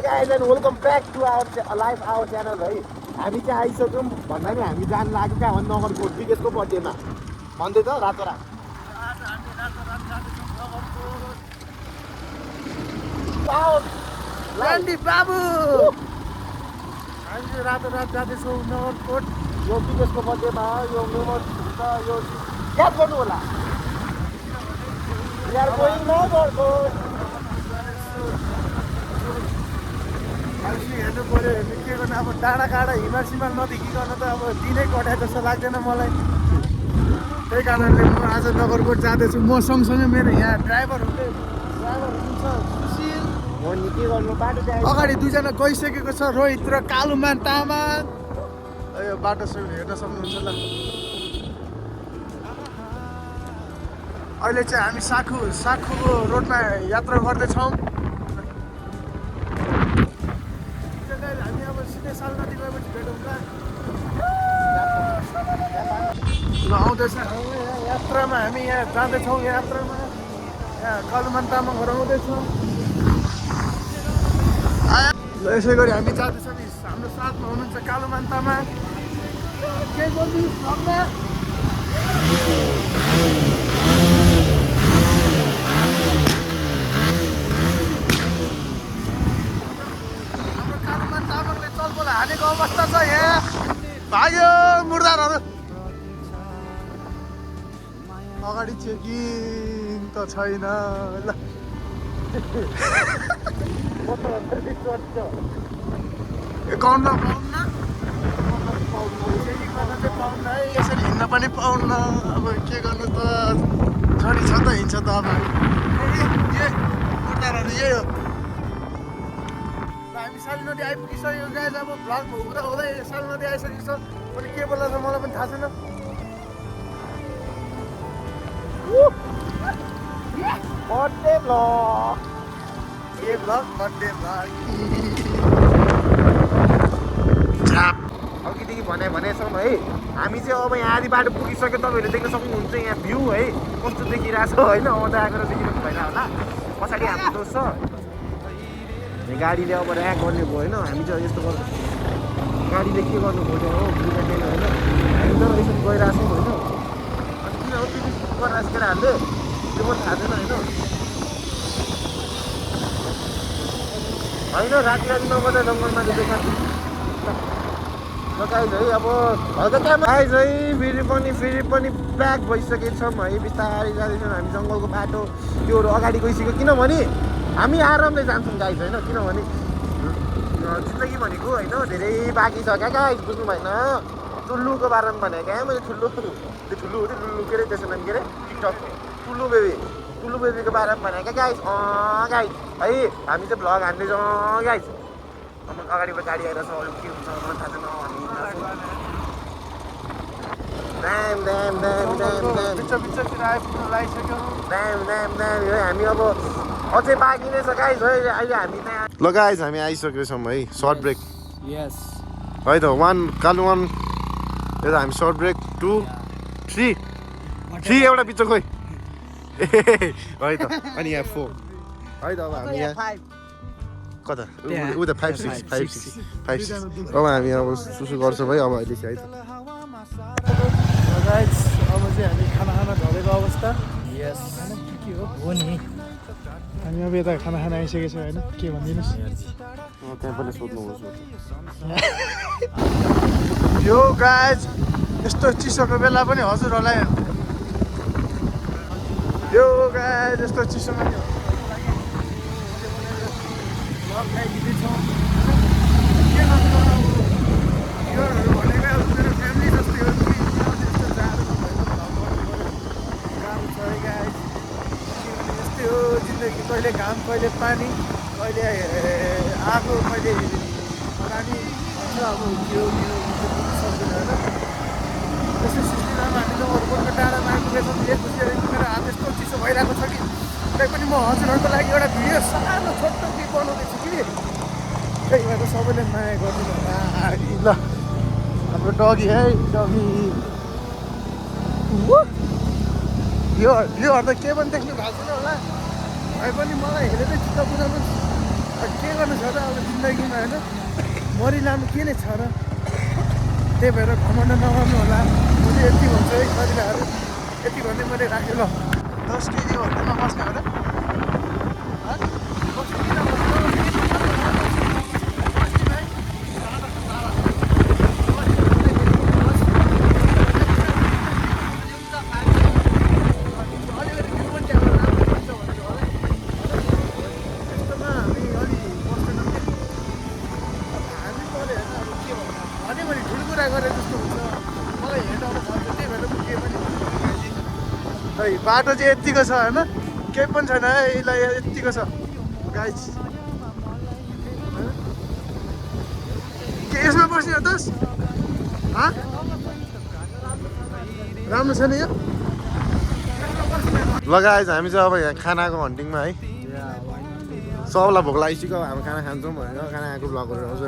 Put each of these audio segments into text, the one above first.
guys and welcome back to our live our channel है हामी चाहिँ आइसक्यौँ भन्दा नि हामी जान लाग्यो क्या नगरकोट विकेशको बर्थडेमा भन्दै त रातोरात आज हामी रातोरात जाँदैछौँ नगरकोट वाउ ल्यान्डी बाबु हामी रातोरात जाँदैछौँ नगरकोट यो विकेशको बर्थडेमा यो मेमोरी हुन्छ यो याद गर्नु होला We are going नगरकोट हेर्नु पऱ्यो के गर्नु अब डाँडा काँडा हिमाल सिमाल नदेखिकन त अब दिनै कटाए जस्तो लाग्दैन मलाई त्यही कारणले म आज नगरकोट जाँदैछु म सँगसँगै मेरो यहाँ ड्राइभर हुनुहुन्छ सुशील के गर्नु बाटो अगाडि दुईजना गइसकेको छ रोहित र कालुमान तामाङ यो बाटो हेर्न सक्नुहुन्छ ल अहिले चाहिँ हामी साखुको रोडमा यात्रा गर्दैछौँ आउँदैछ यात्रामा हामी यहाँ जाँदैछौँ यात्रामा यहाँ कालुमान तामाङहरू आउँदैछौँ यसै गरी हामी जाँदैछौँ हाम्रो साथमा हुनुहुन्छ कालुमान तामाङ के गर्नु हाम्रो कालुमान तामाङले चलबोल हानेको अवस्था छ यहाँ भाग्यो मुर्दारहरू अगाडि चेकिङ त छैन ल एकाउन्न पाउन्न है यसरी हिँड्न पनि पाउन्न अब के गर्नु त छोडी छ त हिँड्छ त अब मुर्दारहरू यही हो हामी साली नदी आइपुगिसक्यो गाइस अब भ्लग हुँदा हुँदै साली नदी आइसकेको छ अनि के बोल्दा छ मलाई पनि थाहा छैन बर्थडे भ्लग के भ्लग बर्थडे भ्लग अघिदेखि भनेछौँ है हामी चाहिँ अब यहाँ आधी बाटो पुगिसक्यो तपाईँहरूले देख्न सक्नुहुन्छ यहाँ भ्यू है कस्तो देखिरहेको छ होइन आउँदा आएर देखिरहनु भएन होला पछाडि हाम्रो दोस्त छ गाडीले अब ऱ्याक गर्ने भयो होइन हामी चाहिँ यस्तो गर्छ गाडीले के गर्नु खोज्यो हो बुझ्दैन होइन हामी त यसरी गइरहेछौँ होइन अनि किन हो त्यो गरिरहेको केटाहरूले त्यो पनि थाहा छैन होइन राति नबजा जङ्गलमा देखाएको गाइज है अब हल्का त्यहाँ गाइज है फेरि पनि ब्याक भइसकेको छौँ है बिस्तारै जाँदैछौँ हामी जङ्गलको बाटो त्योहरू अगाडि गइसक्यो किनभने हामी आरामले जान्छौँ गाइज होइन किनभने जिन्दगी भनेको होइन धेरै बाँकी छ क्या गाइज बुझ्नु भएन टुल्लुको बारेमा भनेको क्या मैले ठुल्लु के अरे त्यसको नाम के अरे टिकटक टुल्लु बेबीको बारेमा भनेको क्या गाइज गाइज है हामी चाहिँ भ्लग हान्दै जाउँ गाइज अगाडिबाट गाडी आएर छ अरू के हुन्छ मलाई थाहा छैन हामी अब अझै बाँकी नै छ गाइज है अहिले हामी त्यहाँ ल गाइज हामी आइसकेको छौँ है सर्ट ब्रेक यस है त कालु वान यो त हामी सर्ट ब्रेक 2 3 एउटा पिक्चर खोइ है त अनि यहाँ 4 है त अब हामी यहाँ कता उता 5 6 अब हामी अब सुसु गर्छौँ है अब अहिले चाहिँ है त गाइज अब चाहिँ हामी खाना झरेको अवस्था यस के हो नि हामी अब यता खाना आइसकेको छ होइन के भनिदिनुहोस् त्यहाँ पनि सोध्नुहोस् यो गाइज यस्तो चिसोको बेला पनि हजुरहरूलाई यो गाइज यस्तो चिसोमा जिन्दगी कहिले घाम कहिले पानी कहिले आगो कहिले पानी भन्छ अब यो सक्दैन होइन त्यस्तै सिस्टिममा हामी नगरकोटको डाँडामा आइपुगेछौँ एक खुसी मेरो हात यस्तो चिसो भइरहेको छ कि त्यही पनि म हजुरहरूको लागि एउटा भिडियो सानो छोटो क्लिप बनाउँदैछु कि त्यही भएर सबैले माया गर्नु ल हाम्रो डगी है डगी योहरू त के पनि देख्नु भएको छैन होला है पनि मलाई हेरेरै चित्त बुझाउनु के गर्नु छ र अब जिन्दगीमा होइन मरिलानु के नै छ र त्यही भएर घमण्ड नगर्नु होला मैले यति भन्छु है कतिहरू यति भन्दै मैले राखेँ ल 10 केजी भन्दा नबस्ने हो र बाटो चाहिँ यतिको छ होइन केही पनि छैन है यसलाई यतिको छ गाइस के यसमा बस्ने हो दस राम्रो छ नि यो लगाएछ हामी चाहिँ अब यहाँ खानाको हन्टिङमा है सबलाई भोक लागिसक्यो हामी खाना खान्छौँ भनेर खाना खाएको ब्लगहरू आउँछ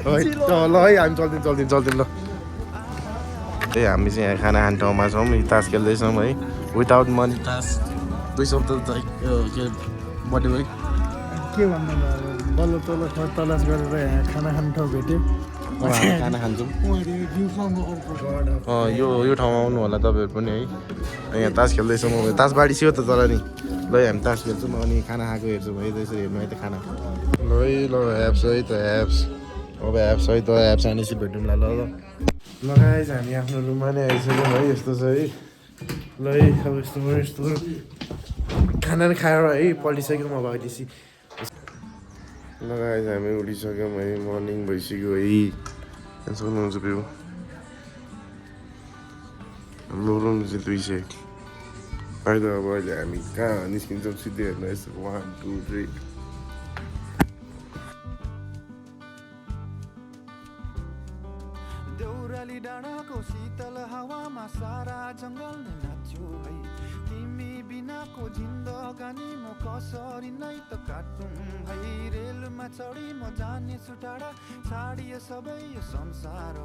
ल है हामी चल्दिउँ ल त्यही हामी चाहिँ यहाँ खाना खाने ठाउँमा छौँ तास खेल्दैछौँ है विदाउट मनी तास 2 शब्द के बडी भाइ के भन्नु बल्ल तल्लो तलास गरेर यहाँ खाना खाने ठाउँ भेट्यो खाना खान्छौँ यो ठाउँमा आउनु होला तपाईँहरू पनि है यहाँ तास खेल्दैछौँ तास बाँडिसक्यो त तर नि ल हामी तास खेल्छौँ अनि खाना खाएको हेर्छौँ है त्यसरी हेर्नु है त खाना ल है ल एप्स है त एप्स अब एप्स है त एप्स आनेपछि भेटौँला ल लगाएछ हामी आफ्नो रुममा नै आइसक्यौँ है यस्तो छ है ल है अब यस्तो खाना नि खाएर है पल्टिसक्यौँ अब अहिलेसी लगाएछ हामी उठिसक्यौँ है मर्निङ भइसक्यो है यहाँ सक्नुहुन्छ भ्यू हाम्रो रुम चाहिँ 2 सेट अहिले अब अहिले हामी कहाँ निस्किन्छौँ सिधै हेर्नु यस्तो 1 2 3 देउराली डाँडाको शीतल हावामा सारा जङ्गल नै नाच्यो है तिमी बिनाको जिन्दगानी म कसरी नै त काटौँ है रेलमा चढी म जाने टाढा छाडिए सबै यो संसार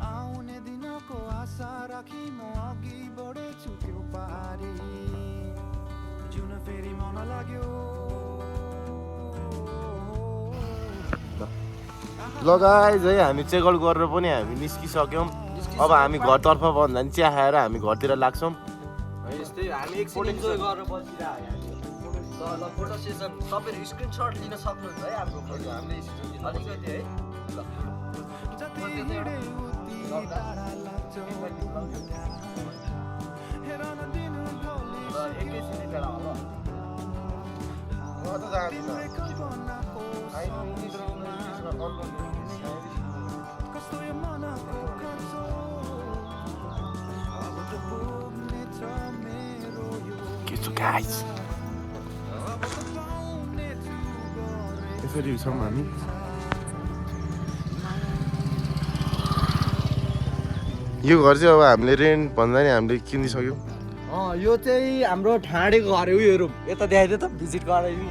आउने दिनको आशा राखी म अघि बढेछु त्यो पारी जिउन फेरि मन लाग्यो ल गाइज है हामी चेकआउट गरेर पनि हामी निस्किसक्यौँ अब हामी घरतर्फ भन्दा पनि चिया खाएर हामी घरतिर लाग्छौँ हामी एकछिन इन्जोय गरेर बसिरहेको ल फोटो सेसन तपाईँहरू स्क्रिनसट लिन सक्नुहुन्छ है आफ्नो फोटो हामीले अलिकति है यसरी छौँ हामी यो घर चाहिँ अब हामीले रेन्ट भन्दा नि हामीले किनिसक्यौँ यो चाहिँ हाम्रो ठाडेको घर हो यो रुम यता देखाइदियो त भिजिट गराइदिउँ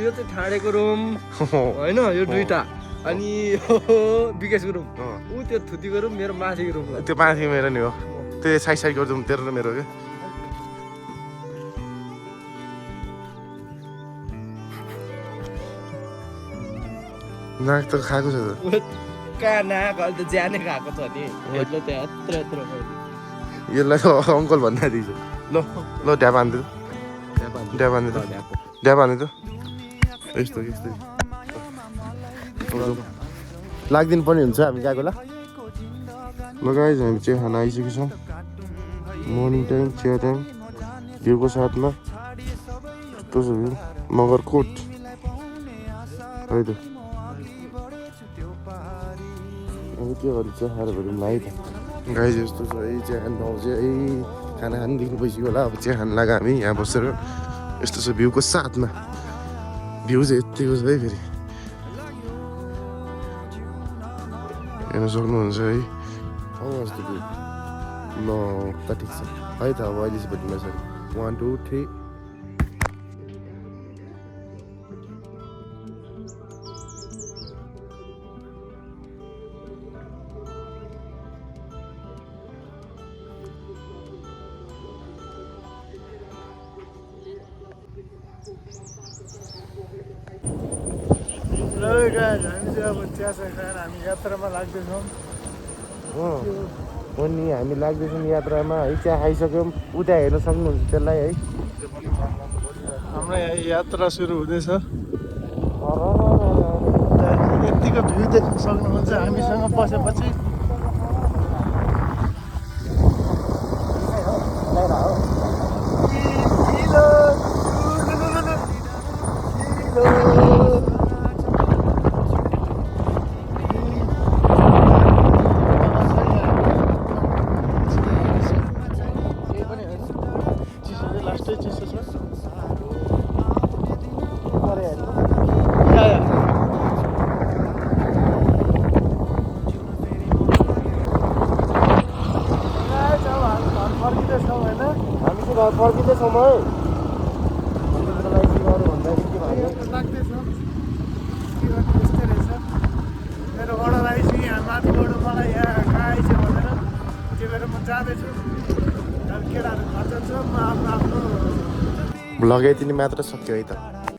यो चाहिँ ठाडेको रुम होइन यो दुईटा अनि विकेशको रुम त्यो थुतीको रुम मेरो माथिको रुम त्यो माथि मेरो नि हो त्यो साइड गरिदिउँ तेरो र मेरो क्या नाक त खाएको छ त कहाँ नाक अहिले त ज्यानै खाएको छ नि यसले त यत्रो यत्रो यसलाई त अङ्कल भन्दा दिन्छ ल ल ढ्याप हान्दै ढ्याप हान्दै त यस्तो लाग्दिनु पनि हुन्छ हामी गएको ल गाइज हामी चिया खाना आइसकेको छौँ मर्निङ टाइम चिया टाइम भ्यूको साथमा कस्तो छ भ्यू मगरकोट है त अब के गर्नु चिया खाएर भेटौँ है त गाइज यस्तो छ है चिया खानु ठाउँ चाहिँ है खाना खानुदेखि भइसक्यो होला अब चिया खानु लाग्यो हामी यहाँ बसेर यस्तो छ भ्यूको साथमा भ्यू चाहिँ यतिको छ है फेरि हेर्न सक्नुहुन्छ है यस्तो भ्यू ल त ठिक छ है त अब अहिले चाहिँ भेटौँ सरी 1 2 3 ल हामी चाहिँ अब चियासा खाएर हामी यात्रामा लाग्दैछौँ। हो नि हामी लाग्दैछौँ यात्रामा है। चिया खाइसक्यौँ, उता हेर्न सक्नुहुन्छ त्यसलाई है। हाम्रो यहाँ यात्रा सुरु हुँदैछ। यतिको भ्यू देख्न सक्नुहुन्छ हामीसँग बसेपछि। लास्टै चिसो छ। फर्किँदैछौँ होइन। हामी चाहिँ घर फर्किँदैछौँ है। भन्दाखेरि के भन्यो लाग्दैछ के गर्नु त्यस्तै रहेछ। मेरो अर्डर आइसक्यो यहाँ माथिबाट मलाई यहाँ कहाँ आइछ भनेर, त्यही भएर म जाँदैछु। अब केटाहरू घर जान्छ, म आफ्नो भ्लग यति नै मात्र सक्यो है त।